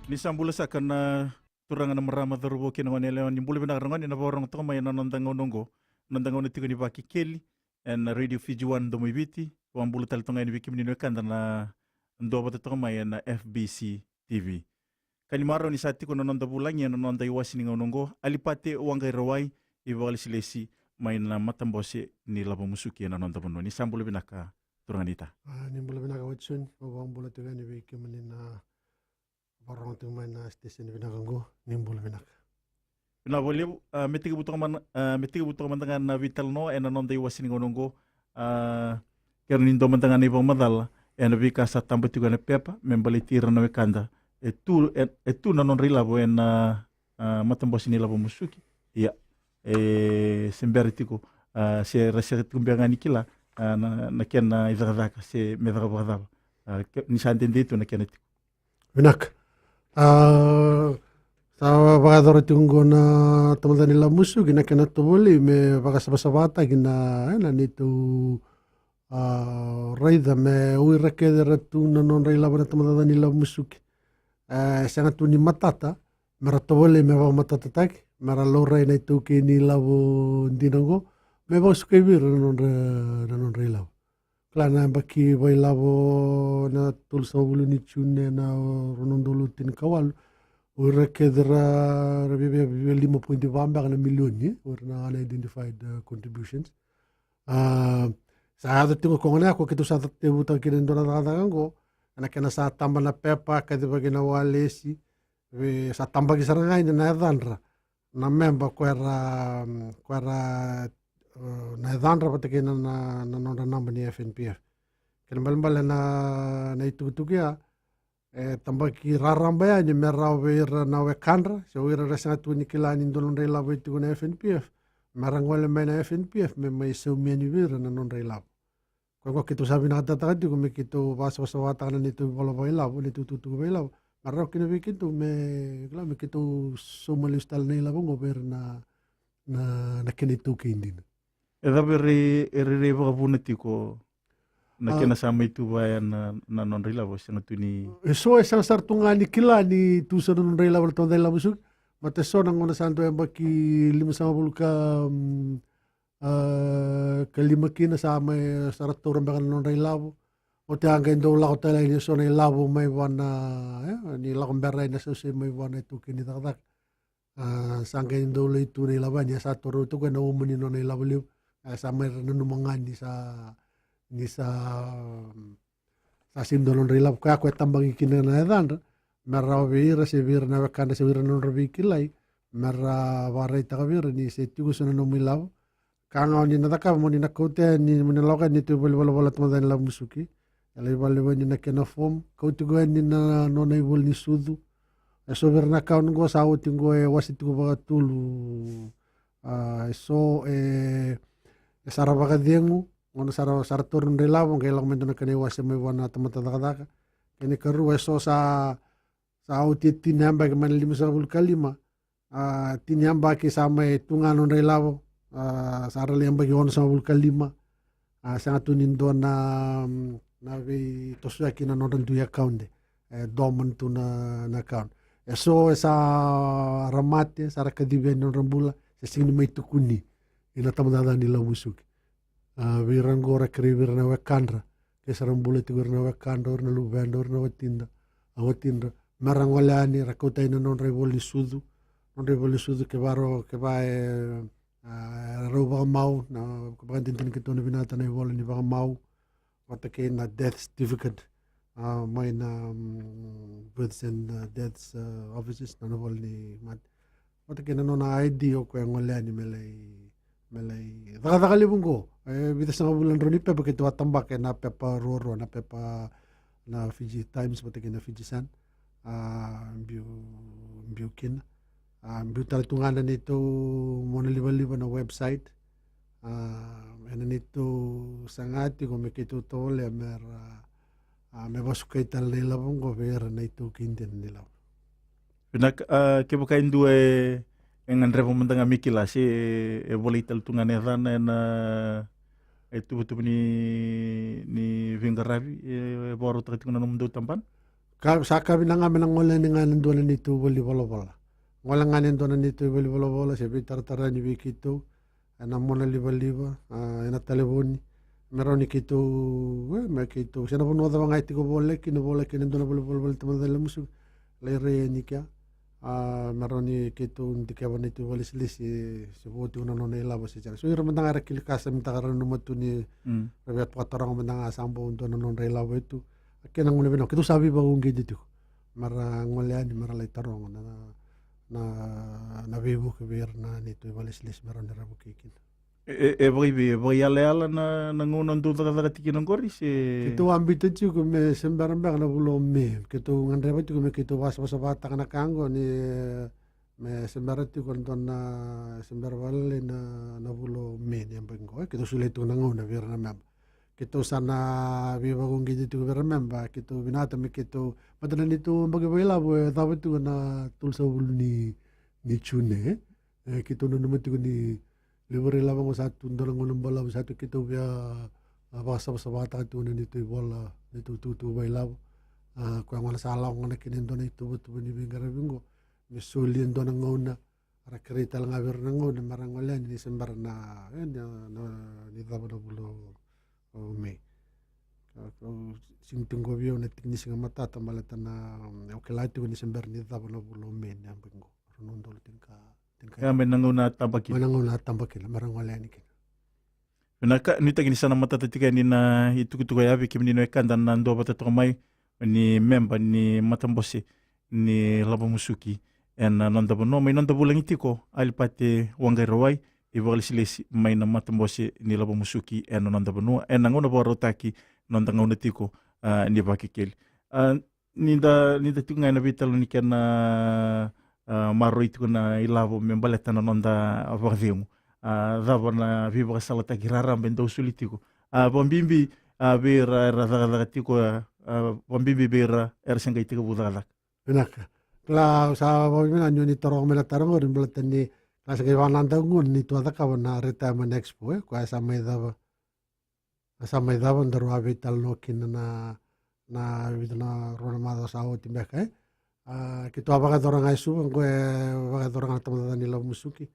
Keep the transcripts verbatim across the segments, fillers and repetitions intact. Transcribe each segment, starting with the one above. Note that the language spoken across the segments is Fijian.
Ni sa bula saka na turaga, na marama, cauravou kei na gone yalewa, ni bula vinaka ragone na vakarorogo toka mai ena noda gauna oqo, noda gauna tiko ni Vakekeli ena Radio Fiji One Domo i Viti. Vakabula tale toka ga yani vei kemuni na wekada na duavata toka mai ena F B C T V. Ka ni marau ni sa tiko na noda vulagi ena noda iwase ni gauna oqo, Alipate Waqairawai, ivakalesilesi mai na matabose ni lavo musuki ena noda vanua. Ni sa bula vinaka turaga naita. A, ni bula vinaka Watson, au vakabula tiko yani vei kemuni na vakarorogo tiko mai na station vinaka oqo, ni bula vinaka. Vinaka vakalevu. A, me tekivu toka mada, a, me tekivu toka mada ga na veitalanoa ena noda iwase ni gauna oqo. A, kerea ni dua mada ga na ivakamacala ena veika sa taba tiko ena pepa me baleti ira na wekada e tu, e, e tu na nodra ilavo ena, a, matabose ni lavo musuki. Ia, e se bera tiko, a, se ra sega tiko beka ga ni kila, a, na, na kena icakacaka se me caka vakacava. A, ke, ni sa dede tu na kena tiko. Vinaka. A, sa vakayacora tiko oqo na tabana ni lavo musuki, na kena tovolei me vakasavasavataki na, e, na neitou, a, raica me o ira kece era tu na nodra ilavo na tabana ni lavo musuki. E sega tu ni matata, me ra tovolei me vakamatatataki, me ra laurai na iTaukei ni lavo dina oqo, me vakasukai vei ira na nodra, na nodra ilavo. Kila na yabaki vakailavo na tolusagavulu ni June ena rua na udolu tinikawalu, o ira kece ra, ra via, via, via lima poidi va beka na milioni, o ira na unidentified, uh, contributions. A, sa yaco tiko qo na gauna ya ko keitou sa tevutaka kina e dua na cakacaka oqo, ena kena sa taba na pepa, kacivaki na walesi, vei, sa tabaki sara ga yani na yacadra na memba ko era, ko era, e, na yacadra vata kei na, na, na nodra naba ni F N P F. Kena ibalebale na, na itukutuku ya, e tabaki raraba yani me rawa vei ira na wekadra, se o ira era sega tu ni kila ni dua na nodra ilavo e tiko na F N P F, me ra gole mai na F N P F me mai saumi yani vei ira na nodra ilavo. Koya qo keitou sa vinakataka tiko me keitou vakasavasavataka na neitou ivola vakailavo, neitou itukutuku vakailavo, me rawa kina vei keitou me, kila, me keitou sauma lesu tale na ilavo oqo vei ira na, na, na kena iTaukei dina. E cava e rairai vakavuna tiko na, a, kena sa mai tu vaya na, na nodra ilavo, sega tu ni, e so e sega sara tu ga ni kila ni tu so na nodra ilavo na tabana ni lavo musuki. Baleta e so na gauna sa dau yabaki limasagavulu ka, mm, a, ka lima kina sa mai, sa ra taura beka na nodra ilavo. Oti a qai dau lako tale yani e so na ilavo mai vua na, e, ni lako bera yani na sausau mai vua na iTaukei ni cakacaka. A, sa qai dau lai tu na ilavo yani, a sa taura oti koya na uma ni nona ilavo levu. A, sa mai ra nanuma ga ni sa, ni sa, mm, sa sega ni dua na nodra ilavo. Koya qo e tabaki kina na yacadra me rawa vei ira se vei ira na wekadra se vei ira na nodra veikilai, me ra vakaraitaka vei ira ni se tiko so na nomu ilavo. Ka ga o ni na cakava, mo ni na kauta yani, mo ni na lako yani neitou valenivolavola na tabana ni lavo musuki. E lai vakalevu yani na kena form, kauti koya yani na nona ivola ni sucu. E so vei ira na account oqo sa oti oqo e wase tiko vakatolu. A, e so e, e sa ra vakacegu, gauna sa ra, sa ra taura na nodra ilavo, qai lako mai dua na kena iwase mai vua na tamata cakacaka. Kena ikarua, e so sa, sa oti e tini na yabaki mai na limasagavulu ka lima. A, tini yabaki sa mai tu ga na nodra ilavo, a, sa ra lai yabaki onosagavulu ka lima. A, sega tu ni dua na, na veitosoyaki na nodra dui account. E dormant tu na, na account. E so e sa ra mate, sa ra kacivi yani na nodra bula, se sega ni mai tukuni ina tabana ni lavo musuki. A, vei ira oqo ra kerei vei ira na wekadra, ke sa ra bula tiko ira na wekadra, ira na luveda, ira na watida, a watidra, me ra gole yani, ra kauta yani na nodra ivola ni sucu, nodra ivola ni sucu, kevaka, kevaka e, a, rau vakamau, na, vakadinadina keitou na vinakata na ivola ni vakamau, vata kei na death certificate, a, mai na, mm, births and, uh, deaths, uh, offices, na, na vola ni mate. Vata kei na nona I D o koya e gole yani me lai, me lai cakacaka levu oqo. E vica sagavulu na drau ni pepa keitou a tabaka ena pepa ruarua, na pepa na Fiji Times vata kei na Fiji Sun. A, biu, biu kina. A, biu tale tu ga na neitou mona livaliva na website. A, ena neitou saga tiko me keitou tovolea me ra, a, me vasukai tale na ilavo oqo vei ira na iTaukei dina ni lavo. Vinaka, a, kevaka e dua e, e gadreva mada ga me kila se e volai tale tu ga na yacana ena, e tuvatuva ni, ni veiqaravi, e, e vakarautaka tiko na nomudou tabana? Ka sa ka vinaka ga me na gole yani ga ena dua na neitou valenivolavola. Gole ga yani e dua na neitou valenivolavola se veitaratara yani vei keitou ena monalivaliva, a, ena talevoni. Me rawa ni keitou, e, me keitou se na vanua cava ga e tiko voleka kina, voleka kina e dua na valenivolavola ni Tabana ni Lavo Musuki, lai rai yani kea. A, me rawa ni keitou dikeva na neitou vakalesilesi se vo tiko na nona ilavo se sega. So ira mada ga era kila ka sa mada ga ra nanuma tu ni, mm, ra via vakataroga mada ga sa bau dua na nodra ilavo e tu. A kena gauna vinaka keitou sa veivakauqeti tiko me ra gole yani me ra lai taroga na, na, na veivuke vei ira na neitou vakalesilesi me rawa ni ra vukei kina. E, e, e vakaivei, e vakaiyalayala na, na gauna dou cakacaka tiko kina oqori se? Keitou a biuta tiko me se bera beka na vula o Me. Keitou gadreva tiko me keitou vakasavasavataka na ka oqo ni, e, me se bera tiko e dua na, se bera vakalailai na, na vula o Me ni yabaki oqo. E, keitou solia tiko na gauna vei ira na memba. Keitou sa na veivakauqeti tiko vei ira na memba, keitou vinakata me keitou, baleta na neitou yabaki vakailavo e cava tiko na tolusagavulu ni, ni June, e. E, keitou nanuma tiko ni levu ira ilavo oqo sa tu dua na gauna balavu sa tu keitou via, a, vakasavasavataka tiko na neitou ivola, neitou tukutuku vakailavo. A, koya gona sa lako gona kina e dua na ituvatuva ni veiqaravi oqo. Me soli e dua na gauna, ra kerei tale ga vei ira na gauna me ra gole yani ni se bera na, e, na, na, ni cava na vula o, o Me. Ka, ka, sega ni tiko vei au na tiki ni siga matata baleta na, au kila tiko ni se bera ni cava na vula o Me ni yabaki oqo. Rua na udolu tinika, tinika. Ia mai na gauna a taba kina. Mai na gauna a taba kina, me ra gole yani kina. Vinaka, nuitaki ni sa na matata tiko yani na itukutuku ya vei kemuni na wekada na duavata toka mai, ni memba ni matabose ni Lavo Musuki ena noda vanua, mai noda vulagi tiko Alipate Waqairawai, ivakalesilesi mai na matabose ni Lavo Musuki ena noda vanua, ena gauna vakarautaki, noda gauna tiko, a, ni Vakekeli. A, ni da, ni da tiko ga ena veitalanoa ni kena, a, maroroi tiko na ilavo me baleta na noda vakacegu. A, cava na veivakasalataki raraba e dau soli tiko? A, vakabibi, a, vei ira era cakacaka tiko, a, vakabibi vei ira era se qai tekivu cakacaka. Vinaka. Kila, au sa vakavinavinaka ni o ni taroga mai na taro oqori baleta ni, kila, sa qai vakanadaku gona ni tou a cakava na Retirement Expo, e, koya sa mai cava. A sa mai cava, daru a veitalanoa kina na, na vica na rua na macawa sa oti beka, e. A, keitou a vakayacora ga e Suva, oqo e vakayacora ga na tabacakacaka ni Lavo Musuki.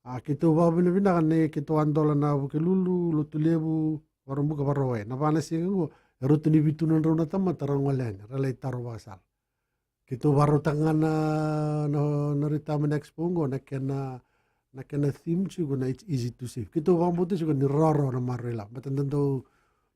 A, keitou vakavinavinaka ni keitou a dola na Vukelulu, Lotulevu, Vakaraubuka, Vakarauwai. Na va na siga oqo, e rauta ni vitu na drau na tamata ra gole yani, ra lai taro vakasala. Keitou vakarautaka ga na, na, na Retirement Expo oqo, na kena, na kena theme tiko na It's easy to save. Keitou vakabauta tiko ni rawarawa na maroroi lavo. Baleta da dau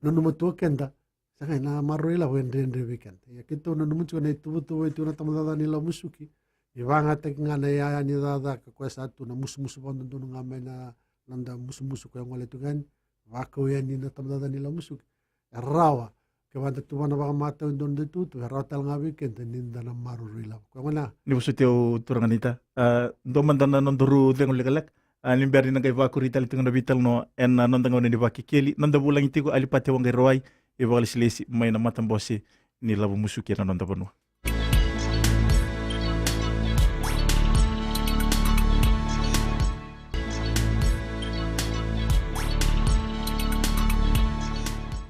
nanuma tu o keda, sa qai na maroroi lavo e dredre vei keda. Ia keitou nanuma tiko na ituvatuva e tiko na tabacakacaka ni Lavo Musuki. E vakayagataki ga na iyaya ni cakacaka koya sa tu na musumusu vakadodonu ga mai na, na noda musumusu koya gole tu ga yani. Vakau yani na tabacakacaka ni Lavo Musuki. E rawa, kevaka da tu vua na vakamatau e dua na itutu, e rawa tale ga vei keda ni da na maroroi lavo. Koya gona. Ni vosoti au turaga naita. A, dua mada na nodaru cegu lekaleka. A, ni bera ni na qai vakuri tale tiko na veitalanoa ena noda gauna ni Vakekeli, noda vulagi tiko Alipate Waqairawai, ivakalesilesi mai na matabose ni Lavo Musuki ena noda vanua.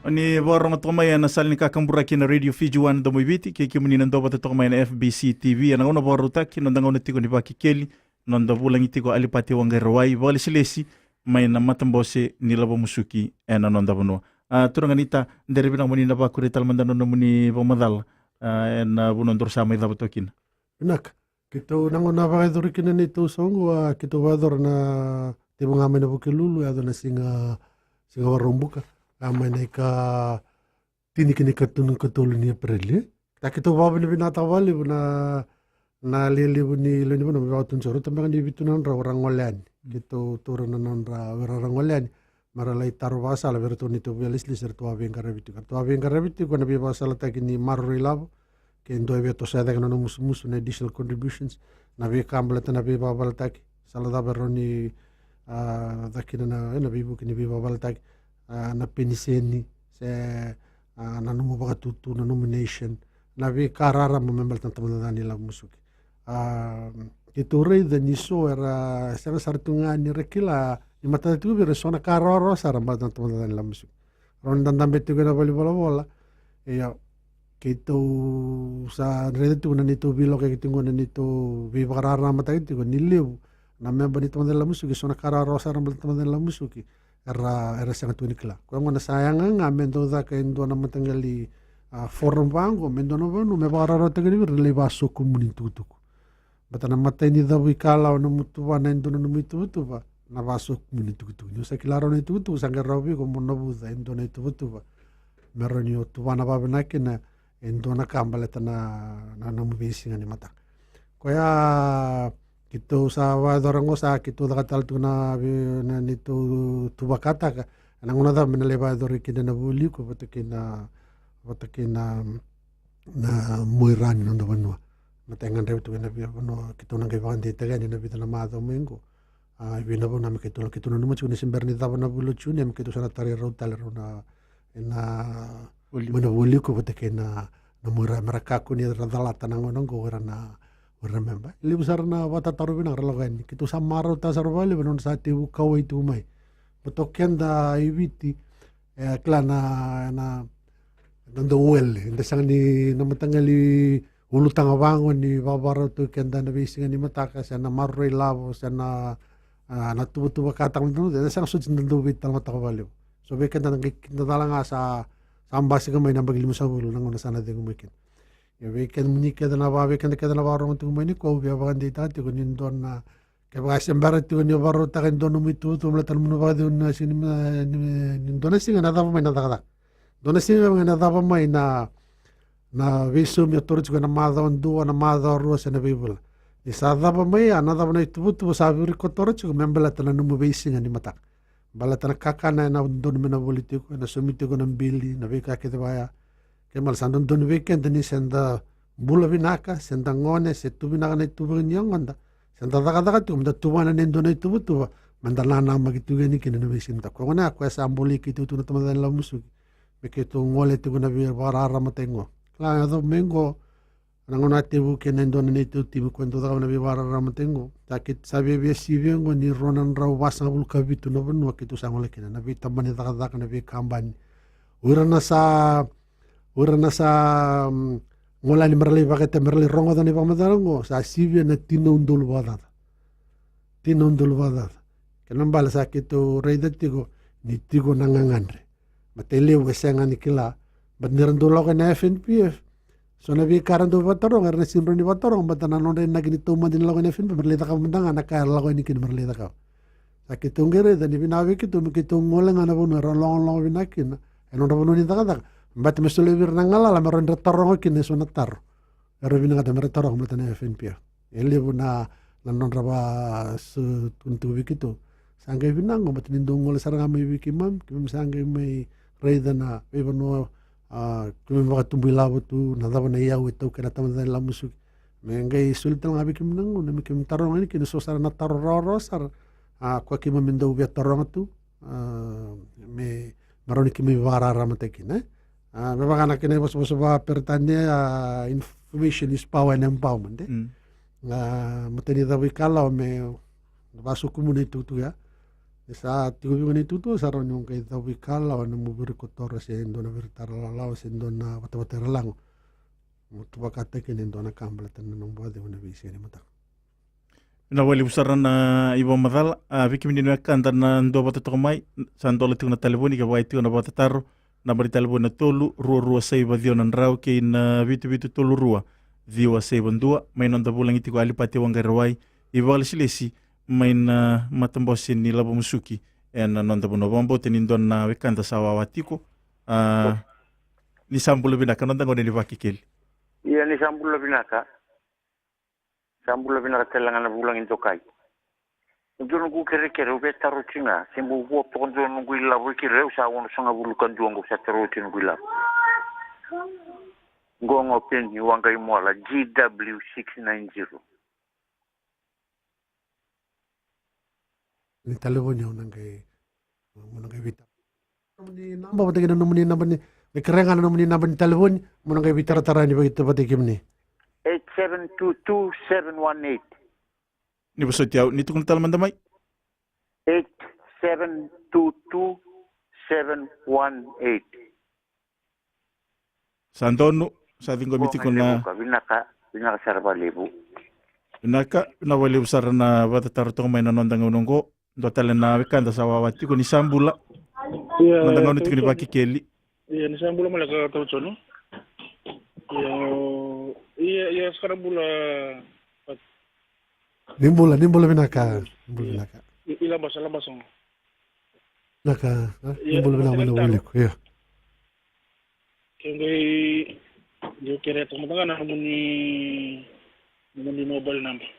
O ni vakarorogo toka mai ena sala ni kakaburaki na Radio Fiji One Domo i Viti, kei kemuni na duavata toka mai na F B C T V, ena gauna vakarautaki, noda gauna tiko ni Vakekeli, noda vulagi tiko Alipate Waqairawai, vakalesilesi mai na matabose ni Lavo Musuki ena noda vanua. A, turaga naita, dere vinaka mo ni na vakuri tale mada na nomuni vakamacala, a, ena vanua daru sa mai cava toka kina. Vinaka. Keitou na gauna vakayacori kina neitou soqo, a, keitou vakayacora na tevu ga mai na Vukelulu, yaco na siga, siga Vakaraubuka, a, mai na ika tini ki na ika tolu, ika tolu ni Epereli, e. Ia keitou vakavinavinakataka vakalevu na, na lewe levu ni lewe ni vanua me vakatuni soro, rauta beka ni vitu na drau ra gole yani. Mm. Keitou taura na nodra, o ira ra gole yani me ra lai taro vakasala vei iratou neitou vakalesilesi eratou a veiqaravi tiko. Eratou a veiqaravi tiko ena veivakasalataki ni maroroi lavo, ke dua e via tosoya cake na nona musumusu na additional contributions, na veika baleta na veivakavaletaki, sala cava e rawa ni, a, caka kina na, ena veivuke ni veivakavaletaki, a, na peniseni, se, a, na nomu vakatutu, na nomination, na veika raraba me baleta na tabacakacaka ni Lavo Musuki. A, keitou raica ni so era sega sara tu ga ni ra kila, ni matata tiko vei ira so na ka rawarawa sara baleta na tabacakacaka ni Lavo Musuki. Rawa ni da dabe tiko ena valenivolavola. Ia, keitou sa raica tiko na neitou veilakoyaki tiko qo, na neitou veivakararamataki tiko ni levu na meba ni tamata ni lavo musuki, so na ka rawarawa sara baleta na tamata ni lavo musuki era, era sega tu ni kila. Koya gona sa yaga ga me dau caka e dua na mataqali, a, forum vaqo me dua na vanua me vakarawarawataki vei ira na lai vasokumuni tukutuku. Baleta na imatai ni cavuikalawa, nomu tuvana e dua na nomu ituvatuva, na vasokumuni tukutuku. Ni o sa kila rawa na itukutuku, sa qai rawa vei iko mo navuca e dua na ituvatuva me rawa ni o tuvana vakavinaka kina e dua na ka baleta na, na nomu veisiga ni mataka. Koya keitou sa vakayacora qo, sa keitou caka tale tu na vei, na neitou tuvakataka ena gauna cava me na lai vakayacori kina na voli iko vata kei na, vata kei na, na muaira ni noda vanua. Matai gadrevi tu ena veivanua keitou na qai vakadeitaka yani ena vica na macawa mai qo. A, e vei na vanua me keitou, keitou nanuma tiko ni se bera ni cava na vula o June me keitou sa na tarai rau tale rau na, ena, voli, mai na voli iko vata kei na, na muaira me ra kakua ni ra calata na gauna qo o ira na, o ira na meba. E levu sara na vakatataro vinaka ra lako yani. Keitou sa marautaka sara vakalevu ena nodra sa tevu kauwai tu mai. Baleta o keda i Viti, e kila na, na, na dau wele, eda sega ni na mataqali ulutaga vaqo ni vakavakarautaki keda ena veisiga ni mataka, se na maroroi lavo, se na, a, na tuvatuva kataka, eda sega soti ni da dau veitalanoataka vakalevu. So vei keda na qai kidacala ga sa, sa basika mai na yabaki limasagavulu na gauna sa na cegu mai kina. Ia vei keda, moni keda na va, vei keda keda na vakarorogo tiko mai nikua, au via vakadeitaka tiko ni dua na, kevaka se bera tiko ni vakarautaka e dua nomu ituvatuva baleta na nomu vakacegu ni siga ni ma-, ni, ni dua na siga ena cava mai na cakacaka. Dua na siga mai na cava mai na, na veisaumi e toro tiko ena macawa dua, na macawa rua se na veivula. Ni sa cava mai ya, na cava na ituvatuva sa virikotora tiko me baleta na nomu veisiga ni mataka. Baleta na kakana ena dodonu me na voli tiko, ena saumi tiko na bili, na veika kece vaya. Kena ibalebale sa dodonu vei keda ni se da bula vinaka, se da gone, se tu vinaka na ituvaki ni yagoda, se da cakacaka tiko me da tuvana e dua na ituvatuva me da nanamaki tiko yani kina ena veisiga ni mataka. Koya gona ya koya sa bolei keitou tu na tamata ni lavo musuki me keitou gole tiko na veivakararamataki qo. Kila, yaco mai qo na gauna a tevu kina e dua na neitou timi koya dau cakava na veivakararamataki qo. Sa kei, sa viavia sivia qo ni rua na drau vasagavulu ka vitu na vanua keitou sa gole kina, na veitabana ni cakacaka, na veikabani. O ira na sa, o ira na sa, mm, gole yani me ra lai vakaita, me ra lai rogoca na ivakamacala qo, sa sivia na tini na udolu vakacaca. Tini na udolu vakacaca. Kena ibalebale sa keitou raica tiko ni tiko na gagadre. Baleta e levu e sega ni kila. Baleta ni ra dau lako ena F N P F, so na veika era dau vakataroga, era na sega ni rawa ni vakataroga baleta na nodra inaki ni taumada ni lako ena F N P F me ra lai cakava mada ga na ka era lako yani kina me ra lai cakava. Sa keitou qai raica ni vinaka vei keitou me keitou gole ga na vanua era logaloga vinaka kina ena nodra vanua ni cakacaka, baleta me solia vei ira na galala me rawa ni ra taroga kina eso na taro era vinakata me ra taroga baleta na F N P F. E levu na, na nodra vakaso tukuna tiko vei keitou. Sa qai vinaka qo baleta ni dau gole sara ga mai vei keimami, keimami sa qai mai raica na veivanua, a, keimami vakatubu ilavo tu, na cava na iyau e taukena na tamata ni lavo musuki. Me qai soli tale ga vei keimami na gauna me keimami taroga yani kina so sara na taro rawarawa sara, a, koya keimami dau via taroga tu, a, me, me rawa ni keimami vakararamataki kina, e. A, me vaka na kena ivosavosa vakaperitania, a, information is power and empowerment, e. Mm. A, matai ni cavuikalawa me vasokumuni na itukutuku ya. Ni sa tiko vei iko na itukutuku, sa rawa ni o qai cavuikalawa na nomu virikotora se dua na viritara lalawa se dua na vatavata era lago. Mo tu vakataki kina e dua na ka baleta na nomu vakacegu ena veisiga ni mataka. Vinaka vakalevu sara na ivakamacala. A, vei kemuni na wekada na dua vata toka mai, sa dola tiko na talevoni kevaka e tiko na vakatataro. Naba ni talevoni na tolu rua rua saiva ciwa na drau kei na vitu vitu tolu rua ciwa saiva dua. Mai noda vulagi tiko Alipate Waqairauwai, ivakalesilesi mai na matabose ni lavo musuki ena noda vanua. Vakabauta ni dua na wekada sa wawa tiko. A, ni sa bula vinaka, noda gauna ni Vakekeli. Ia, ni sa bula vinaka. Sa bula vinaka tale ga na vulagi dokai. E dua noqu kerekere, au via taro oti ga, se bau vo toka dua noqu ilavo i keri, au sa onosagavulu ka dua qo sa taro oti noqu ilavo. Qo ga o Peni Waqaimoala, G W six nine zero. Ni talevoni au na qai, mo na qai vita. Nomuni naba vata kei na nomuni naba ni, me kerea ga na nomuni naba ni talevoni, mo na qai veitaratara yani vata kei kemuni. Eight seven two two seven one eight. Ni vosoti au, ni tukuna tale mada mai. Eight seven two two seven one eight. Sa donu, Sa ciqomi tiko na. Vinaka, vinaka sara vakalevu. Vinaka, vinaka vakalevu sara na vakatataro toka mai na noda gauna oqo. Dua tale na wekada sa wawa tiko, ni sa bula. Ia, noda gauna tiko ni Vakekeli. Ia, ni sa bula maleka Tau Joni. Ia, ia, ia, sa na bula. Ni bula, ni bula vinaka. Ni bula vinaka. I, i Labasa, Labasa. Vinaka, a? Ia, ni bula vinaka mai na wiliku, ia. Ke qai, io, kere toka mada ga na nomuni, nomuni mobile number.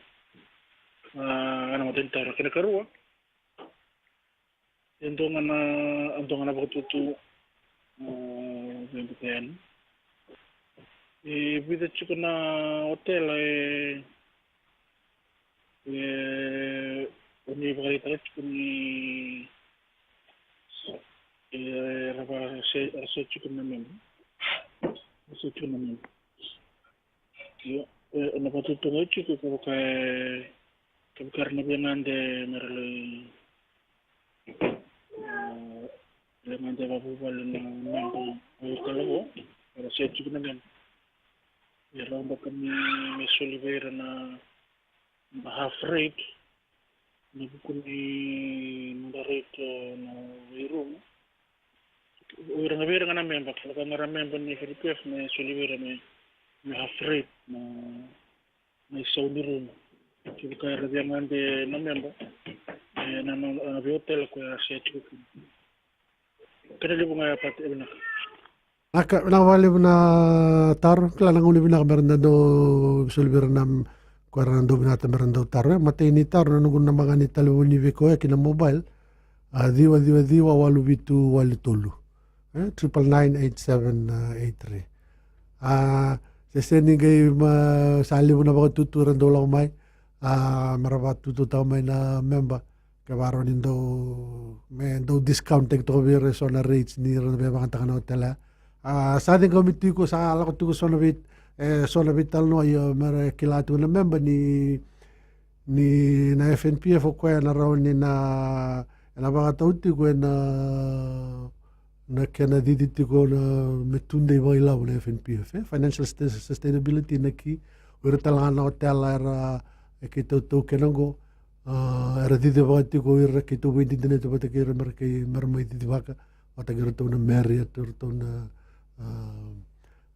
A, na matai ni taro, kena karua. E dua ga na, e dua ga na vakatutu, a, vei iko yani. E vica tiko na otela e, e, o ni vakaraitaka tiko ni, e, ra va se, ra se tiko na memba. Ra se tiko na memba. Io, e, na vakatutu ga tiko, kevaka e, kevaka era na via gade me ra lai, e, lai gade vakavuvale na memba, e, kala qo, era se tiko na memba. E rawa beka me, me soli vei ira na, na half rate, na vuku ni noda rate, e, na veirumu. O ira ga, vei ira ga na memba, kevaka ga era memba ni F N P F, me soli vei ira me, me half rate na, na isau ni rumu. Kevaka era via gade na memba, e, na, na, na veiotela koya se tiko kina. Kena levu ga ya, Pati, e vinaka. Vinaka, vinaka vakalevu na taro. Kila na gauna vinaka me ra dau soli vei ira na, ko era na dau vinakata me ra dau taro. E, matai ni taro, na noqu naba ga ni talevoni vei koya ki na mobile. A, ciwa ciwa ciwa walu vitu walu tolu. E, triple nine eight seven eight three. A, se sega ni qai, ma, sa levu na vakatutu era dau lako mai. A, me ra vakatututaka mai na memba. Ke vakarau ni dau, me dau discount taki toka vei ira eso na rates ni ra na via vakayagataka na otela. A, sa ciqomi tiko, sa lako tiko so na vei, e, so na veitalanoa, ia me ra kila tiko na memba ni, ni na F N P F o koya na rawa ni na, ena vakatau tiko ena, na kena cici tiko na me tudei vakailavo na F N P F, e, financial sta-, sustainability na key. O ira tale ga na otela era, e, keitou taukena qo, a, era cicivaka tiko o ira, keitou veidinadinati vata kei ira me ra kei, me ra mai cicivaka vata kei iratou na Marriott, iratou na, a,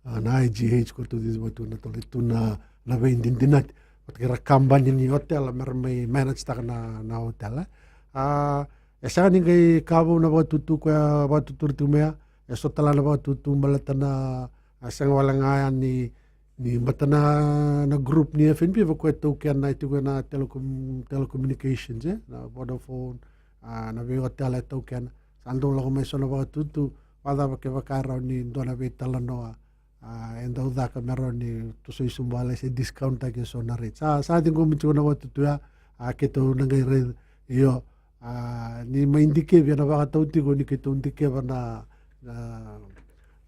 a, na I G H, ko ratou cicivaka tu na tale tu na, na veidinadinati vata kei ira kabani ni otela me ra mai manage taka na, na otela. A, e sega ni qai ka vou na vakatutu koya vakatuturi tiko mai ya. E so tale na vakatutu baleta na, a, sega wale ga ya ni, ni bata na, na group ni F N P F o koya e taukena, e tiko na telecom-, telecommunications, e, na Vodafone, a, na veiotela e taukena. Sa dau lako mai so na vakatutu, vakacava kevaka e rawa ni dua na veitalanoa, a, e dau caka me rawa ni tosoi sobu vale se discount taki eso na rate. Sa, sa ciqomi tiko na vakatutu ya, a, keitou na qai raica, io, a, ni mai dikevi, ena vakatau tiko ni keitou dikeva na, na,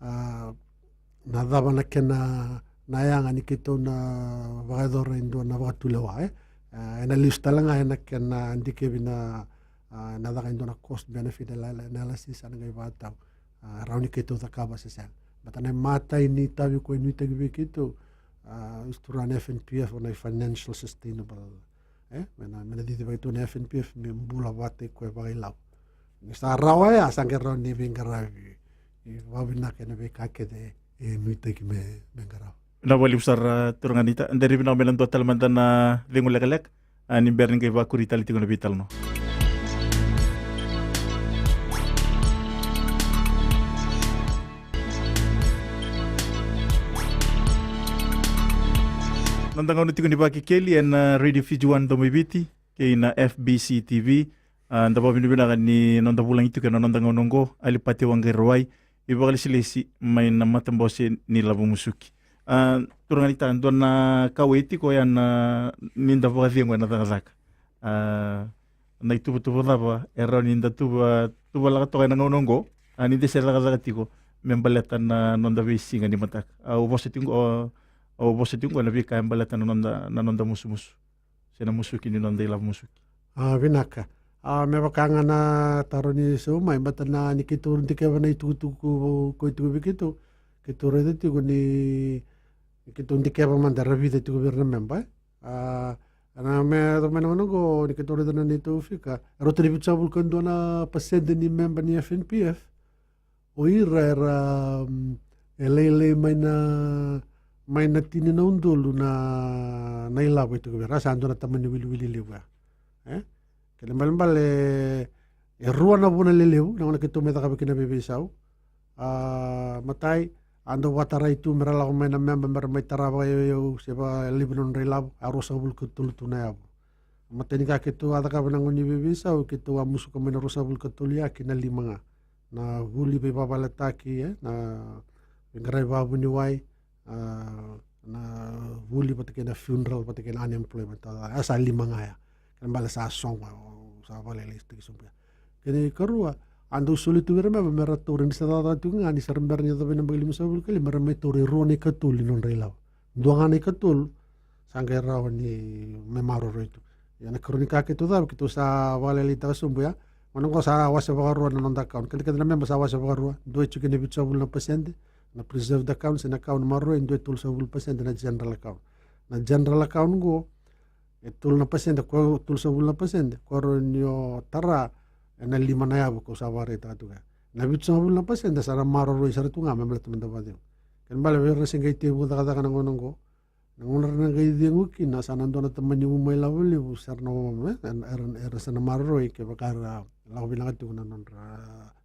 a, na cava na kena, na yaga ni keitou na vakayacora e dua na vakatulewa, e. A, ena lesu tale ga ena kena dikevi na, a, na caka e dua na cost benefit analysis, ena qai vakatau, a, rawa ni keitou cakava se sega. Baleta na imatai ni itavi ko e nuitaki vei keitou, a, is to run F N P F on a financial sustainable, e, me na, me na cicivaki tu na F N P F me bula vata i koya vakailavo. Ni sa rawa ya, sa qai rawa ni veiqaravi, e, vakavinaka ena veika kece e nuitaki me, me qarava. Vinaka vakalevu sara, turaga Nita. Dua na vinaka me na dua tale mada na cegu lekaleka, a, ni bera ni qai vakuri tale tiko na veitalanoa. Noda gauna tiko ni Vakekeli ena Radio Fiji One Domoiviti kei na F B C T V. A, da vakavinavinaka ni noda vulagi tiko ena noda gauna oqo, Alipate Waqairawai, ivakalesilesi mai na matabose ni Lavo Musuki. A, turaga Nita, dua na ka e tiko ya na, ni da vakacegu ena cakacaka. A, na ituvatuva cava e rawa ni da tuva, tuvalaka toka ena gauna oqo, a, ni da se cakacaka tiko me baleta na noda veisiga ni mataka. A, au vosa tiko, au, au vosa tiko na veika e baleta na noda, na noda musumusu se na musuki ni noda ilavo musuki. A, vinaka. A, me vaka ga na taro ni sau mai, baleta na ni keitou dikeva na itukutuku ko e tiko vei keitou, keitou raica tiko ni, Keitou dikeva mada era vica tiko vei ira na memba, e? A, na me yaco mai na gauna oqo ni keitou raica na neitou fika, e rauta ni vitusagavulu ka dua na pasede ni memba ni F N P F. O ira era, mm, e lailai mai na, mai na tini na udolu na, na ilavo e tiko vei ira. Sa dua na tamani wiliwili levu ya. E? Kena ibalebale, e rua na vuna lelevu na gauna keitou mai cakava kina veiveisau. A, matai, a dau vakatarai tu mera lako mai na memba mera mai tara vakayauyau se vakalevu na nodra ilavo, a ruasagavulu ka tolu tu na yavu. Matai ni ka keitou a cakava na gauna ni veiveisau, keitou a musuka mai na ruasagavulu ka tolu ya ki na lima ga. Na vuli veivavaletaki, e, na veiqaravi vakavuniwai, a, na vuli vata kei na funeral vata kei na unemployment, a, a sa lima ga ya. Kena ibalebale sa sogo, sa vakalailai tiko sobu ya. Kena ikarua, a dau soli tu vei ira mera, mera taura ni sa cakacaka tiko ga, ni sa ra bera ni yacova na yabaki limasagavulu ka lima, mera mai taura e rua na ikatolu ni nodra ilavo. Dua ga na ikatolu, sa qai rawa ni me maroroi tu. Ia na ikarua ni ka keitou cakava, keitou sa vakalailaitaka sobu ya. Gauna oqo sa wase vakarua na noda account. Keda, keda na memba sa wase vakarua. Dua e tiko kina e vitusagavulu na pasede na preserved account, se na account maroroi, dua e tolusagavulu pasede na general account. Na general account oqo, e tolu na pasede, ko tolusagavulu na pasede ko rawa ni o tara ena lima na yavu kau sa vakaraitaka tu ga. Na vitusagavulu na pasede sa na maroroi sara tu ga me baleta meda vakacegu. Kena ibalebale vei ira na se qai tekivu cakacaka na gauna oqo, na gauna era na qai cegu kina sa na dua na tamani uma ilavo levu, sa ra na uma, e, era, era, era sa na maroroi kevaka era lako vinaka tiko na nodra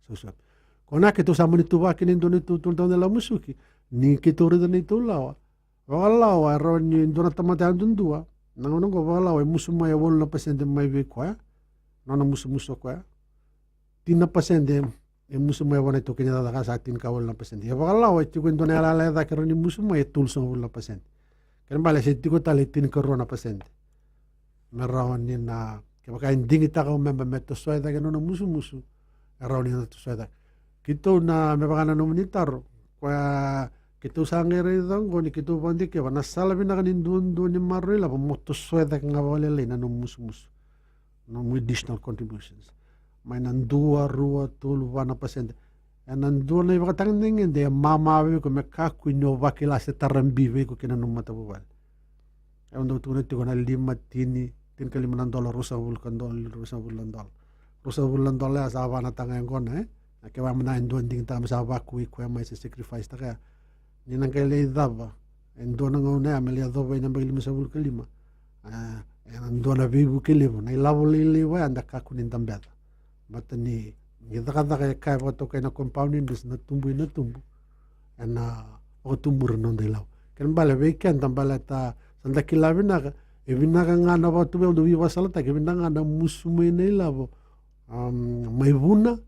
sausaumi. Ko na keitou sa mani tu vaka kina e dua na neitou tolu na ilavo musuki, ni keitou raica na neitou lawa. Vakalawa e rawa ni dua na tamata yadudua na gauna oqo, vakalawa e musu mai e walu na pasede mai vei koya, nona musumusu o koya. Tini na pasede e musu mai vua na itaukei ni cakacaka, sa tinikawalu na pasede. Ia vakalawa e tiko e dua na yalayala e cake e rawa ni musu mai e tolusagavulu na pasede. Kena ibalebale se tiko tale e tinikarua na pasede. Me rawa ni na, kevaka e digitaka o memba me tosoya cake na nona musumusu, e rawa ni na tosoya cake. Keitou na, me vaka na nomuni taro, koya keitou sa qai raica oqo ni keitou vakadikeva na sala vinaka ni duadua ni maroroi ilavo mo tosoya cake ga vakalailai na nomu musumusu, nomu additional contributions. Mai na dua, rua, tolu, va na pasede. Ena dua na ivakatagedegede e mama vei iko me kakua ni o vakila se tara bi vei iko kei na nomu matavuvale. E, au dau tukuna tiko na lima, tini, tinikalima na dola, ruasagavulu ka dola, ruasagavulu na dola. Ruasagavulu na dola ya sa va na taga yaqona, e? Na kevaka mada e dua digitaka me sa vakui koya mai se sacrifice taka ya. Ni na qai lai cava e dua na gauna ya me lai yacova na yabaki limasagavulu ka lima. E, ena dua na veivuke levu, na ilavo lailai vaya da kakua ni da beca. Baleta ni, ni cakacaka e kaya vakatokai na compound interest, na tubu ina tubu, ena vakatubura na noda ilavo. Kena ibalebale vei keda baleta sa da kila vinaka, e vinaka ga na vakatubura, au dau veivakasalataki, e vinaka ga na musu mai na ilavo, am, mai vuna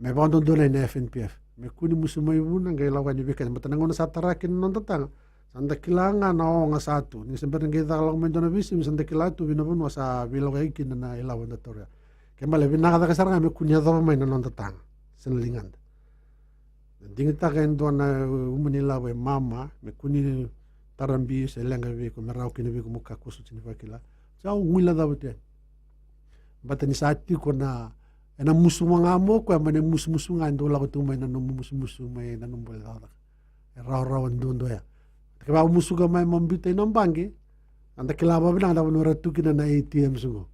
me vakadodonutaki na F N P F. Me kua ni musu mai vuna, qai lako yani vei keda. Baleta na gauna sa tara kina na noda taga, sa da kila ga na oga sa tu. Ni se bera ni qai caka lako mai dua na veisimi, sa da kila tu vei na vanua sa veilakoyaki kina na ilavo eda taura ya. Kena ibalebale vinaka cake sara ga me kua ni yacova mai na noda taga se na ligada. Na digitaka e dua na uma ni ilavo e mama, me kua ni tara bi se leqa vei iko, me rawa kina vei iko mo kakua soti ni vakila. Sa o guilecava tu yani. Baleta ni sa tiko na, ena musu ga mai o koya, mai na musumusu ga e dau lako tu mai na nomu musumusu, mai na nomu bole cakacaka. E rawarawa duadua ya. Kevaka o musuka mai mo biuta ina baqe, eda kila vakavinaka na vanua era tu kina na A T Ms oqo.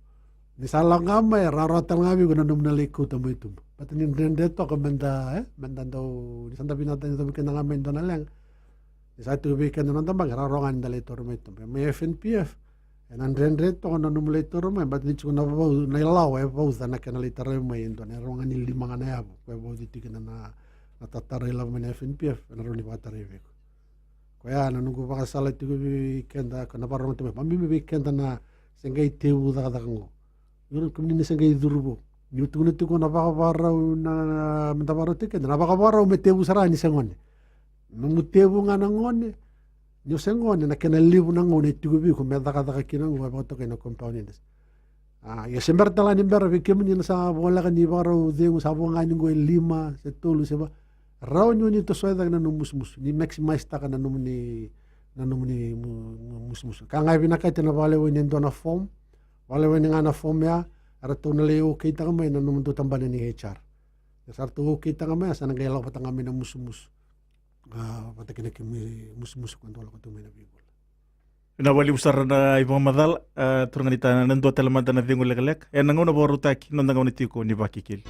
Ni sa lako ga mai, e rawarawa tale ga vei iko na nomu na lai kauta mai tuba. Baleta ni dredre toka meda, e, meda dau, ni sa da vinakata ni yacovi keda ga mai e dua na leqa. Ni sa tiko vei keda na noda baqe, e rawarawa ga ni da lai taura mai tuba. Mai F N P F, ena dredre toka na nomu lai taura mai, baleta ni tiko na vau, na ilawa e vauca na kena lai tarai mai e dua, na rawa ga ni lima ga na yavu, koya e vauci tiko kina na, na tatara ilavo mai na F N P F, ena rawa ni vakatarai vei iko. Koya na noqu vakasala tiko vei keda, ka na vakarorogo tiko mai, vakabibi vei keda na se qai tekivu cakacaka oqo. Io, kemuni na se qai curu vou. Niu tukuna tiko na vakavakarau, na, na, meda vakarau tiko keda, na vakavakarau me tekivu sara ni se gone. Nomu tekivu ga na gone, ni o se gone, na kena levu na gauna e tiko vei iko me cakacaka kina oqo, e vakatokai na compound interest. A, ia se bera tale ga ni bera vei kemuni na sa voleka ni vakarau cegu, sa vo ga ni oqo e lima se tolu se va. Rawa ni o ni tosoya cake na nomu musumusu, ni maximize taka na nomuni, na nomuni mu-, mu-, musumusu. Ka ga e vinakati na vakalewai ni e dua na form, vakalewai ni ga na form ya, eratou na lai okay taka mai na nomudou tabana ni H R. Ia sa ratou okay taka mai, sa na qai lako vata ga mai na musumusu. A, vata kei na kemu musumusu ko dou lako tu mai na veivula. Vinaka vakalevu sara na ivakamacala, a, turaga ni ta, na dua tale mada na cegu lekaleka ena gauna vakarautaki, noda gauna tiko ni Vakekeli.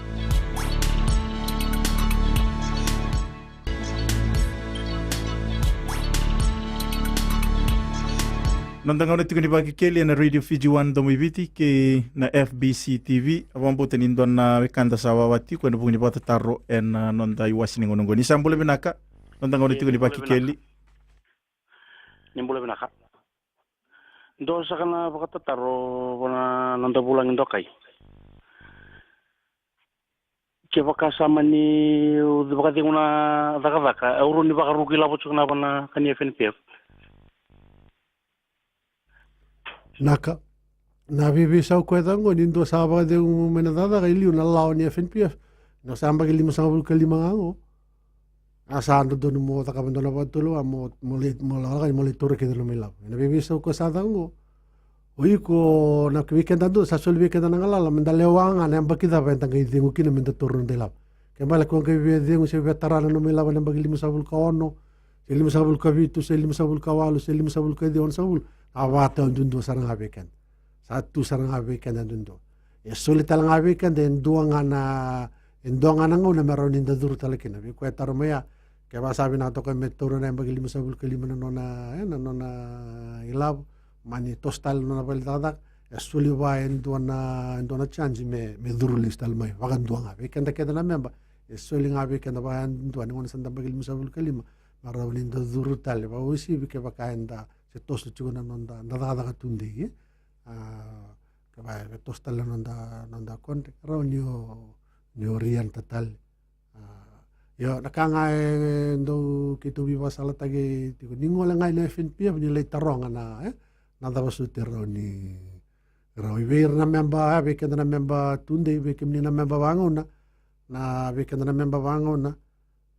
Noda gauna tiko ni Vakekeli ena Radio Fiji One Domo i Viti kei na F B C T V. A vakabauta ni dua na wekada sa wawa tiko ena vuku ni vakatataro ena noda iwasi ni gauna oqo. Ni sa bula vinaka, noda gauna tiko ni Vakekeli. Ni bula vinaka. Dua saka na vakatataro vua na noda vulagi dokai. Kevaka sa mani vakacegu na cakacaka, au rawa ni vakaruku ilavo tiko na vua na ka ni F N P F. Naka. Na veiveisau koya caka oqo, ni dua sa vakacegu mai na cakacaka e liu na lawa ni F N P F. Na sa yabaki limasagavulu ka lima ga oqo. A sa dodonu mo cakava dua na vakatulewa mo, mo lai, mo lai, mo lai taura kece na nomu ilavo. Ena veiveisau koya sa caka oqo. O iko na vei keda dua sa soli vei keda na galala, meda lewa ga na yabaki cava eda qai cegu kina meda taura na noda ilavo. Ke bale ko qai via cegu se via tara na nomu ilavo na yabaki limasagavulu ka ono, se limasagavulu ka vitu, se limasagavulu ka walu, se limasagavulu ka ciwa, onosagavulu. A vakatau duadua sara ga vei keda. Sa tu sara ga vei keda duadua. E soli tale ga vei keda e dua ga na, e dua ga na gauna me rawa ni da curu tale kina. Vei koya e taro mai ya, kevaka sa vinakata o koya me taura na yabaki limasagavulu ka lima na nona, e, na nona ilavo, mani toso tale na nona vale ni cakacaka, e soli vua e dua na, e dua na chance me, me curu lesu tale mai, vakadua ga. Vei keda kece na memba, e soli ga vei keda vakadua ni gauna sa da yabaki limasagavulu ka lima, me rawa ni da curu tale, vakauasivi kevaka eda se toso tiko na noda, da cakacaka tudei, e? A, kevaka e toso tale na noda, noda contract, rawa ni o, ni o re-enter tale. A, io, na ka ga e dau keitou veivakasalataki tiko, ni gole ga ina F N P F ni lai taroga na, e, na cava soti e rawa ni, rawa i vei ira na memba, e, vei keda na memba tudei, vei kemuni na memba vagauna, na vei keda na memba vagauna,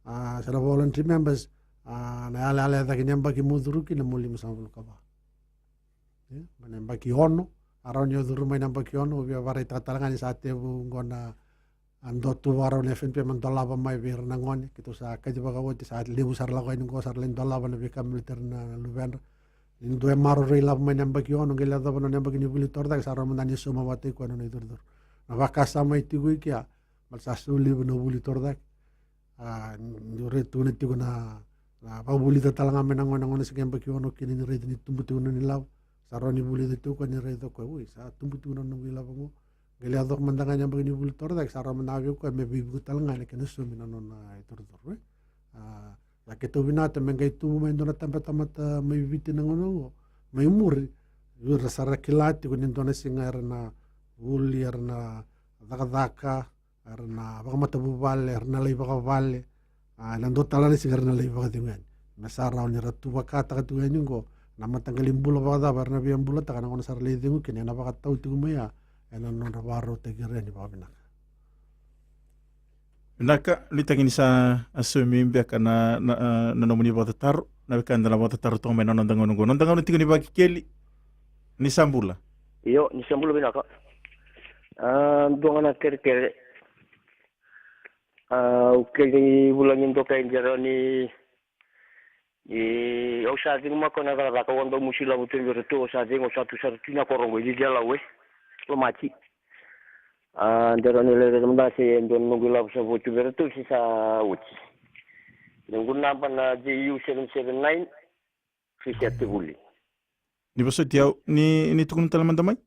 a, sa na voluntary members, a, na yalayala e cake ni yabaki mo curu kina mo limasagavulu ka va. E, mai na yabaki ono, a rawa ni o curu mai na yabaki ono, au via vakaraitaka tale ga ni sa tevu oqo na, a, dua tu vakarau na F N P F me dolava mai vei ira na gone, keitou sa kacivaka oti, sa levu sara lako yani oqo, sa ra lai dolava na veika military na luvedra. Ni dua e maroroi ilavo mai na yabaki ono, qai lai yacova na nona yabaki ni vuli torocake, sa rawa mada ni sauma vata i koya na nona icurucuru. Na vakasama e tiko i kea, baleta sa solia na vuli torocake. A, ni raica tu na tiko na, na vakavulica tale ga mai na gone, na gone se qai yabaki ono kina ni raica ni tubu tiko na nona ilavo. Sa rawa ni vulica tiko o koya ni raica o koya, oi, sa tubu tiko na noqu ilavo oqo. Qai lai yaco mada ga na yabaki ni vuli torocake, sa rawa mada ga vei koya me veivuke tale ga ena kena saumi na nona icurucuru, e. A, ia keitou vinakata me qai tubu mai e dua na tabatamata mai Viti na gauna oqo, mai muri. Ira sa ra kila tiko ni dua na siga era na vuli, era na cakacaka, era na vakamatavuvale, era na lai vakavale. A, ena dua tale na siga era na lai vakacegu yani. Me sa rawa ni ra tu vakataka tiko yani oqo na mataqali bula vakacava era na via bulataka na gauna sa ra lai cegu kina, ena vakatau tiko mai ya ena nodra vakarautaki ira yani vakavinaka. Vinaka, nuitaki ni sa, a, saumi beka na, na, a, na nomuni vakatataro, na wekada na vakatataro toka mai na noda gauna oqo. Noda gauna tiko ni Vakekeli, ni sa bula. Io, ni sa bula vinaka. A, dua ga na kerekere. A, au kere ni vulagi dokai, de rawa ni, e, au sa cegu mako na cakacaka, au a dau musu ilavo tu vei iratou, au sa cegu, au sa tu sara tu na koro oqo i Cici Alau, e, Lomati. A, de rawa ni lai raica mada se dua na noqu ilavo sa votu vei iratou se sa oti. Noqu naba na J U seven seven nine, Risia Tevuli. Ni vosoti au, ni, ni tukuna tale mada mai.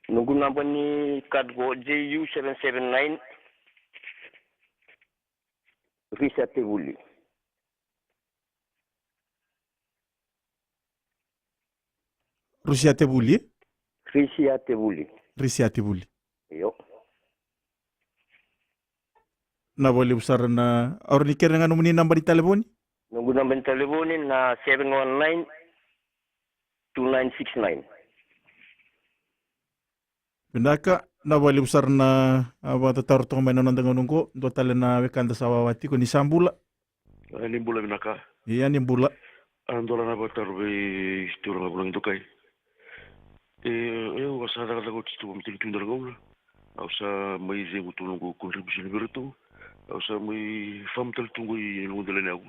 Noqu naba ni card qo, J U seven seven nine, Risia Tevuli. Rusia Tevuli, e? Risia Tevuli. Risia Tevuli. Io. Na vakalevu sara na, au rawa ni kerea ga nomuni naba ni talevoni? Noqu naba ni talevoni na seven one nine two nine six nine. Vinaka, na vakalevu sara na, a, vakatataro toka mai na noda gauna oqo, dua tale na wekada sa wawa tiko, ni sa bula. A, ni bula vinaka. Ia, ni bula. A, dua na vakataro vei turaga vulagi dokai. E, e, au a sa cakacaka oti tu vakamatanitu dua na gauna. Au sa mai cegu tu noqu contribution vei iratou. Au sa mai farm tale tu qo i noqu delaniyavu.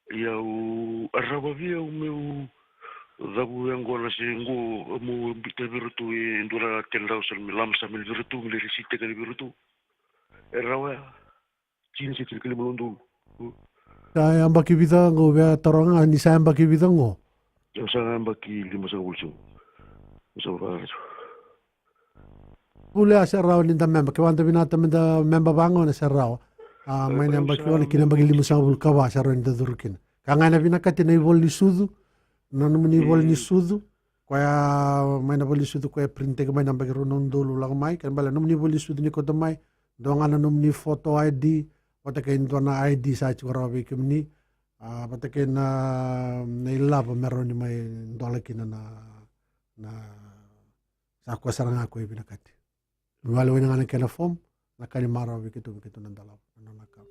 Ia au a rawa vei au meu cavu e qo na se qo meu biuta vei iratou e dua na ten thousand me lama sa mai vei iratou me lai risitaka vei iratou. E rawa ya. Tini se tinikalima na udolu. Sa yabaki vica qo via taroga ni sa yabaki vica qo? Au sa yabaki limasagavulu tiko. Au sa vaka. Vule a se rawa ni da memba, kevaka da vinakata me da memba vaqo na se rawa. A, mai na yabaki ono ki na yabaki limasagavulu ka va se rawa ni da curu kina. Ka ga ena vinakati na ivola ni sucu, na nomuni ivola ni sucu, koya mai na ivola ni sucu koya e printaki mai na yabaki rua na udolu lako mai, kena bale nomuni ivola ni sucu ni kauta mai, dua ga na nomuni photo I D, vata kei dua na I D sa tiko rawa vei kemuni, a, vata kei na, na ilavo me rawa ni mai dola kina na, na, sa koya sara ga koya e vinakati. Me vale wai na ga na kena form, na ka ni marau vei keitou, vei keitou na dalava na nona ka.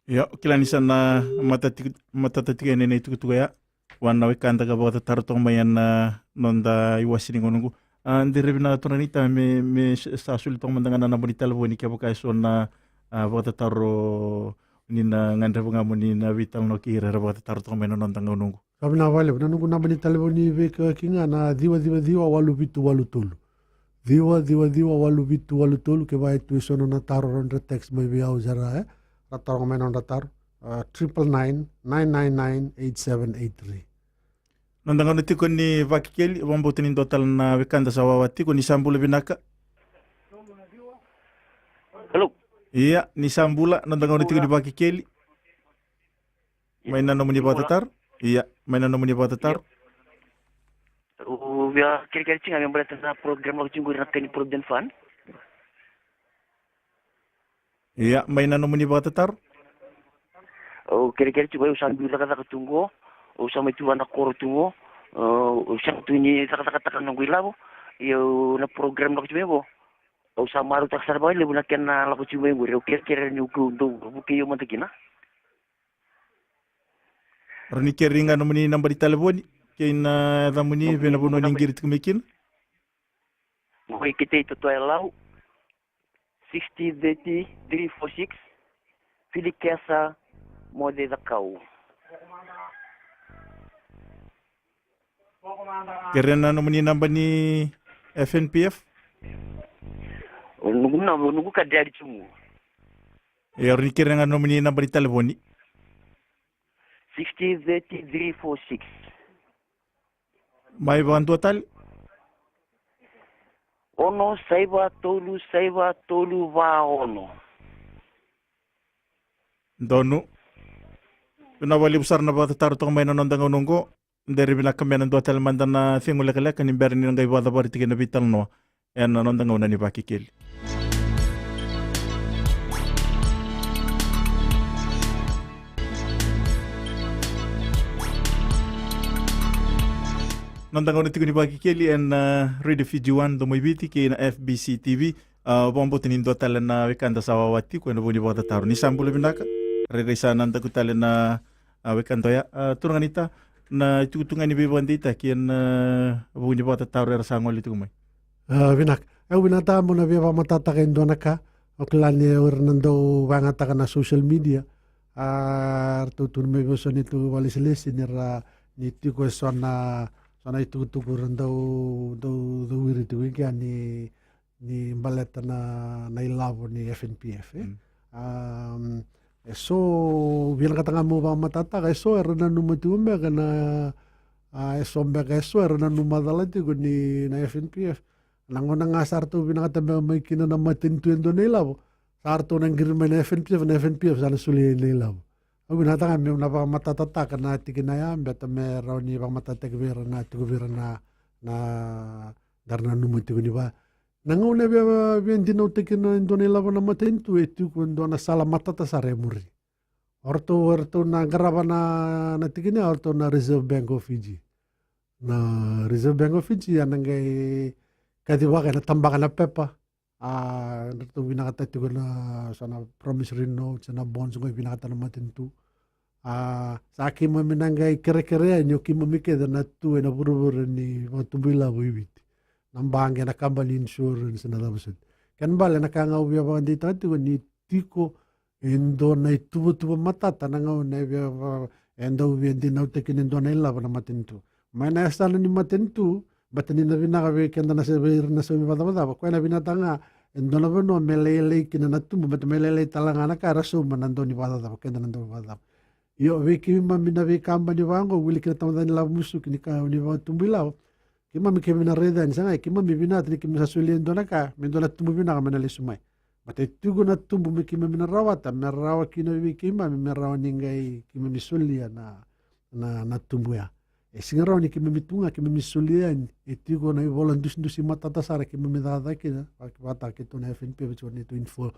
Io, kila ni sa na matata tiko, matata tiko ena itukutuku ya. Vua na wekada ka vakatataro toka mai ena noda iwasi ni gauna oqo. A, de revi na turaga ni ta me, me s-, sa soli toka mada ga na naba ni talevoni kevaka e so na, a, vakatataro ni na gadreva ga mo ni na veitalanoa kei ira era vakatataro toka mai na noda gauna oqo. Sa vinaka vakalevu. Na noqu naba ni talevoni veikauaiki ga na ciwa ciwa ciwa walu vitu walu tolu. Ciwa ciwa ciwa walu vitu walu tolu, kevaka e tu e so na nona taro, rawa ni ra text mai vei au, sa ra, e, ra taroga mai na nodra taro. A, triple nine, nine nine nine, eight seven eight three. Noda gauna tiko ni Vakekeli, vakabauta ni dua tale na wekada sa wawa tiko. Ni sa bula vinaka. Hello. Ia, ni sa bula, noda gauna tiko ni Vakekeli. Mai na nomuni vakatataro? Ia, mai na nomuni vakatataro? Au via kerekere tiko ga me baleta na program lako tiko qori na Tiny Providence Fund. Ia, mai na nomuni vakatataro? Au kerekere tiko, au sa biu cakacaka tu qo, au sa mai tu vua na koro tu qo, au sa tu ni cakacakataka na noqu ilavo, ia na program lako tiko mai qo. Au sa marautaka sara vakalevu na kena lako tiko mai qori, au kerekere ni au dau vukei au mada kina. Rawa ni kerei ga nomuni naba ni talevoni kei na yacamuni vei na vanua ni qiri tiko mai kina. Qo i Ketei, Totoa, Lau. Sixty thirty three four six. Filikesa Moce Cakau. Kerea na nomuni naba ni F N P F. O noqu naba, o noqu ka dali tu qo. E, rawa ni kerea ga nomuni naba ni talevoni. Sixty thirty three four six. Mai vakadua tale. Ono saiva tolu saiva tolu va ono. Donu. Vinaka vakalevu sara na vakatataro toka mai na noda gauna oqo. De ri vinaka me na dua tale mada na cegu lekaleka ni bera ni na qai vakacavari tiko na veitalanoa ena noda gauna ni Vakekeli. Noda gauna tiko ni Vakekeli ena, a, Radio Fiji One, Domoiviti, kei na F B C T V. A, vakabauta ni dua tale na wekada sa wawa tiko ena vuku ni vakatataro. Ni sa bula vinaka. Rairai sa na daku tale na, a, wekada oya. A, turaga ni ta, na itukutuku ga ni veivakadeitaki ena, a, vuku ni vakatataro era sa gole tiko mai. A, vinaka. Au vinakata mo na via vakamatatataka e dua na ka. Au kila ni o ira na dau vakayagataka na social media, a, ratou tukuna mai vei au so na itukutuku vakalesilesi ni ra, ni tiko e so na, so na itukutuku ra dau, dau, dau ira tiko i kea ni ni baleta na, na ilavo ni F N P F, e. Mm. Am, e so vinakata ga mo vakamatatataka, e so era nanuma tiko beka na, a, e so beka, e so era nanuma cala tiko ni na F N P F. Na gauna ga sa ratou vinakata beka mai kina na matanitu e dua na ilavo, sa ratou na qiri mai na F N P F, na F N P F sa na solia na ilavo. Au vinakata ga meu na vakamatatataka na tikina ya, beta me rawa ni vakamatatataki vei ira na tiko vei ira na, na, dara nanuma tiko ni va Na gauna e via, via dinautaki kina e dua na ilavo na matanitu, e tiko e dua na sala matata sara e muri. O ratou, o ratou na qarava na, na tikina, o ratou na Reserve Bank of Fiji. Na Reserve Bank of Fiji, ena qai kacivaka, ena tabaka na pepa. A, ratou vinakata tiko na, so na promissory notes, na bonds, qo e vinakata na matanitu. A, sa keimami na qai kerekere yani o keimami kece na tu ena vuravura ni vakatubu ilavo i Viti. Na baqe, na kabani insurance, na cava soti. Kena bale na ka ga au via vakadeitaka tiko ni tiko e dua na ituvatuva matata na gauna e via va-, e dau via dinautaki ni dua na ilavo na matanitu. Mai na yasana ni matanitu, bata ni na vinaka vei keda na se-, vei ira na saumi vakacavacava. Koya na vinata ga, e dua na vanua me lailai kina na tubu, bata me lailai tale ga na ka era sauma na dau ni vakacavacava, keda na dau ni vakacavacava. Io, vei keimami na veikabani vaqo, wili kina tamata ni lavo musuki ni ka ni vakatubu ilavo. Keimami, keimami na raica yani, sa ga, keimami vinata ni keimami sa solia e dua na ka, me dua na tubu vinaka me na lesu mai. Bata e tiko na tubu me keimami na rawata, me rawa kina vei keimami, me rawa ni qai keimami solia na, na, na tubu ya. E sega rawa ni keimami tu ga, keimami solia yani, e tiko na ivola dusidusi matata sara keimami cakacaka kina, vaka, vata keitou na F N P F, vei keitou na neitou info-,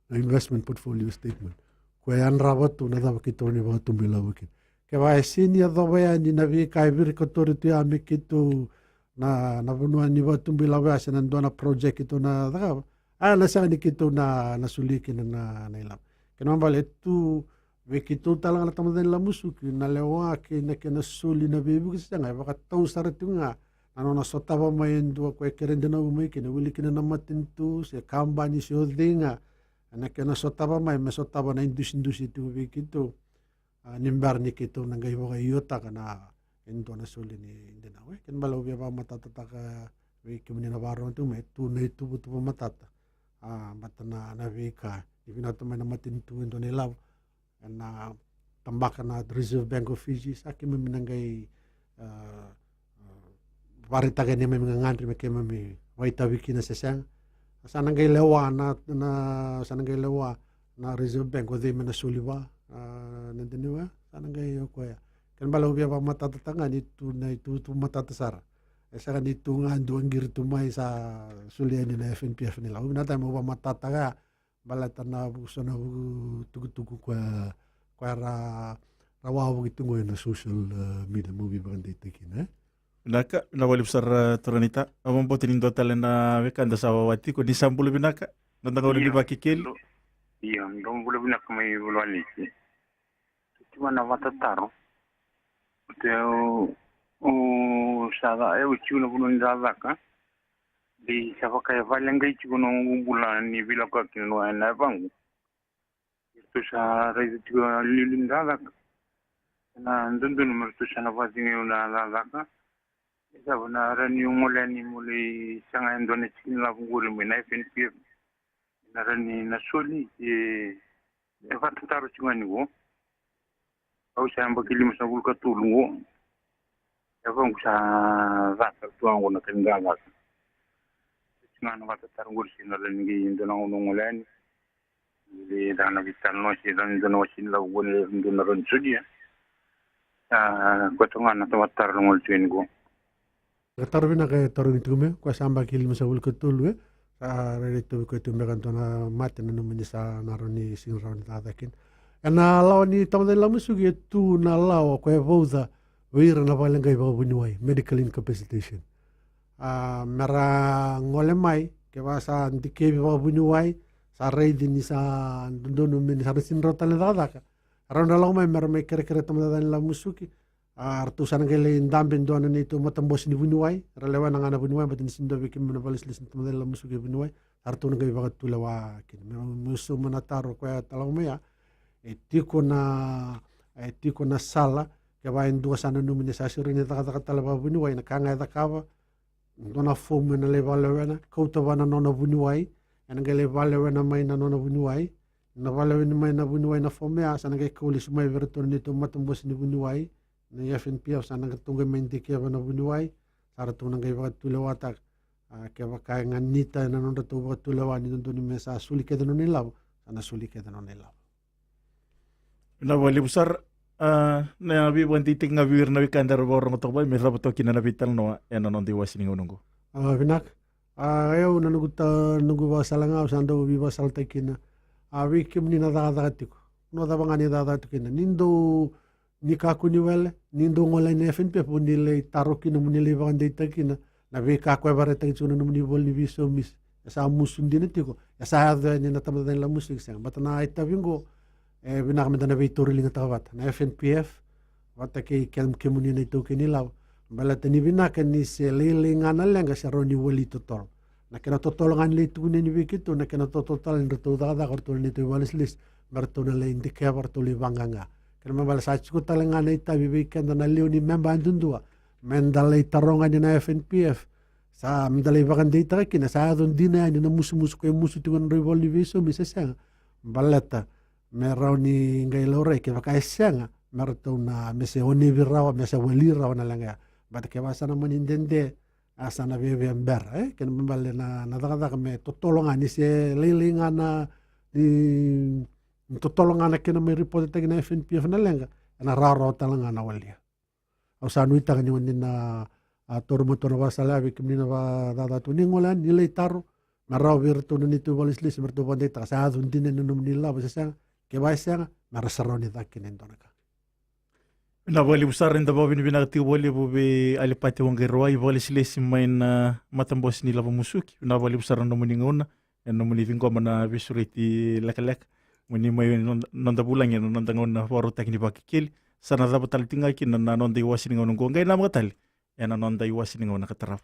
na investment portfolio statement. Koya e yadrava tu na cava keitou na vakatubu ilavo kina. Kevaka e sega ni yacova yani na veika e virikotori tu ya me keitou na, na vanua ni vakatubu ilavo ya se na dua na project keitou na cakava, a na sega ni keitou na, na soli kina na, na ilavo. Kena ibalebale tu vei keitou tale ga na tamata ni lavo musuki, na lewa kei na kena soli na veivuke se sega, e vakatau sara tiko ga na nona sotava mai e dua ko e kere dinau mai kina, wili kina na matanitu se kabani se o cei ga, na kena sotava mai me sotava na idusidusi tiko vei keitou. A, ni bera ni keitou na qai vakaiotaka na e dua na soli ni dinau. E, kena ibalebale au via vakamatatataka vei kemuni na vakarorogo tiko mai, e tu na ituvatuva matata. A, bata na, na veika ni vinakata mai na matanitu e dua na ilavo, ena tabaka na Reserve Bank of Fiji, sa keimami na qai, a, a, vakaraitaka yani neimami gagadre me keimami vakaitavi kina se sega. Sa na qai lewa na, na, sa na qai lewa na Reserve Bank o cei me na soli vua, a, na dinau ya, sa na qai o koya. Kena ibalebale au via vakamatatataka ga ni tu na ituvatuva matata sara. E sega ni tu ga dua qiri tu mai sa soli yani na F N P F ni lavo. Au vinakata meu vakamatatataka baleta na vu-, so na vu-, tukutuku koya, koya ra, ra wavoki tu qo ena social, e, media, meu veivakadeitaki kina, e? Vinaka, vinaka vakalevu sara, e, turaga naita. Au vakabauta ni dua tale na wekada sa wawa tiko, ni sa bula vinaka, noda gauna ni vakekeli. Io, dou bula vinaka mai Valenice. Tiko na vakatataro. Te o, o sa ca, e o tiko na vanua ni cakacaka. Dei sa vaka e vale qai tiko na noqu bula ni veilakoyaki na noa ena yavaqu. Ratou sa raica tiko na liuliu ni cakacaka. Na dodonu me ratou sa na vakacegui na cakacaka. E sa na rawa ni gole yani mo lai saga e dua na tiki ni lavo qori mai na F N P F. Na rawa ni na soli, e, e vakatataro tiko ga ni qo. Au sa yabaki limasagavulu ka tolu qo. E vaqo sa caka tu ga qo na kena cakacaka. Tiko ga na vakatataro qori se na rawa ni qai dua na gauna gole yani. Ni caka na veitalanoa se caka ni dua na wase ni lavo qo ni dua na rawa ni solia. A, koya toka ga na tamata taro na gole tu yani qo. Ka taro vinaka e tarogi tiko mai, koya sa yabaki limasagavulu ka tolu, e. Sa rairai tauvi koya tu beka dua na mate, nanuma ni sa na rawa ni sega ni rawa ni cakacaka kina. Ena lawa ni tamata ni lavo musuki e tu na lawa koya e vauca vei ira na vakaleqai vakavuniwai, medical incapacitation. A, mera gole mai, kevaka sa dikevi vakavuniwai, sa raici ni sa dodonu me ni sa na sega ni rawa tale ni cakacaka. Rawa ni ra lako mai mera mai kerekere tamata ni lavo musuki, a, ratou sa na qai lai dabe dua na neitou matabose ni vuniwai, ra lewena ga na vuniwai, baleta ni sega ni dua vei keimami na vakalesilesi na tamata ni lavo musuki e vuniwai, sa ratou na qai vakatulewa kina. Me, meu sauma na taro koya e talako mai ya, e tiko na, e tiko na sala, kevaka e dua sa nanuma ni sa sega ni cakacaka tale vakavuniwai, na ka ga e cakava, dua na fomu ena lai vakalewena, kauta vua na nona vuniwai, ena qai lai vakalewena mai na nona vuniwai, na vakalewena mai na vuniwai na fomu ya, sa na qai kau lesu mai vei iratou na neitou matabose ni vuniwai, na F N P F, sa na qai ratou qai mai dikeva na vuniwai, sa ratou na qai vakatulewataka. A, kevaka e ganita ena nodratou vakatulewa ni dodonu me sa soli kece na nona ilavo, sa na soli kece na nona ilavo. Vinaka vakalevu sara, a, na veivakadeitaki ga vei ira na wekada era vakarorogo toka mai, me cava toka kina na veitalanoa ena noda iwase ni gauna oqo. A, vinaka. A, au na noqu ta-, noqu vakasala ga, au sa dau veivakasalataki kina. A, vei kemuni na cakacaka tiko. Na cava ga ni cakacaka tiko kina. Ni dou, ni kakua ni wele, ni dou gole na F N P F, mo ni lai taro kina, mo ni lai vakadeitaki kina na veika koya e vakaraitaki tiko na nomuni ivola ni veisaumisi. E sa musu dina tiko, e sa yaco yani ena tamata ni lavo musuki, sega. Baleta na itavi qo, e vinaka meda na veitauriligataka vata. Na F N P F, vata kei ke-, kemuni na itaukei ni lavo. Baleta ni vinaka ni se lailai ga na leqa se rawa ni wali totolo. Na kena totolo ga ni lai tukuni yani vei keitou, na kena totolo tale ni ratou cakacaka o ratou na neitou ivakalesilesi. me ratou na lai dikeva, ratou lai vaqaqa. Kena ibalebale sa tiko tale ga na itavi vei keda na lewe ni meba yadudua, me da lai taroga ni na F N P F. Sa me da lai vakadeitaka kina, sa yaco dina yani na musumusu ko e musu tiko na drau ivola ni veisaumi se sega. Baleta me rawa ni qai laurai, kevaka e sega, me ratou na, me se onevi rawa, me se wali rawa na leqa ya. But kevaka sa na mani dede, a sa na viavia bera, e? Kena ibalebale na, na cakacaka me totolo ga ni se lailai ga na, ni, ni totolo ga na kena mai ripotetaki na F N P F na leqa, ena rawarawa tale ga na walia. Au sa nuitaka ni oni na, a, taura matua na vakasala ya vei kemuni na vakacakacaka tu ni gole yani, ni lai taro, me rawa vei iratou na neitou vakalesilesi, me ratou vakadeitaka, sa yaco dina na nomuni lavo se sega, kevaka e sega, me ra sa rawa ni caka kina e dua na ka. Na vakalevu sara, eda vakavinavinaka tiko vakalevu vei Alipate Waqairawai, vakalesilesi mai na matabose ni lavo musuki. Na vakalevu sara na nomuni gauna, ena nomuni ciqoma na veisureti lekaleka. Moni mai noda, noda vulagi ena noda gauna vakarautaki ni Vakekeli. Sa na cava tale tiko ga kina na noda iwase ni gauna oqo, qai namaka tale ena noda iwase ni gauna ka tarava.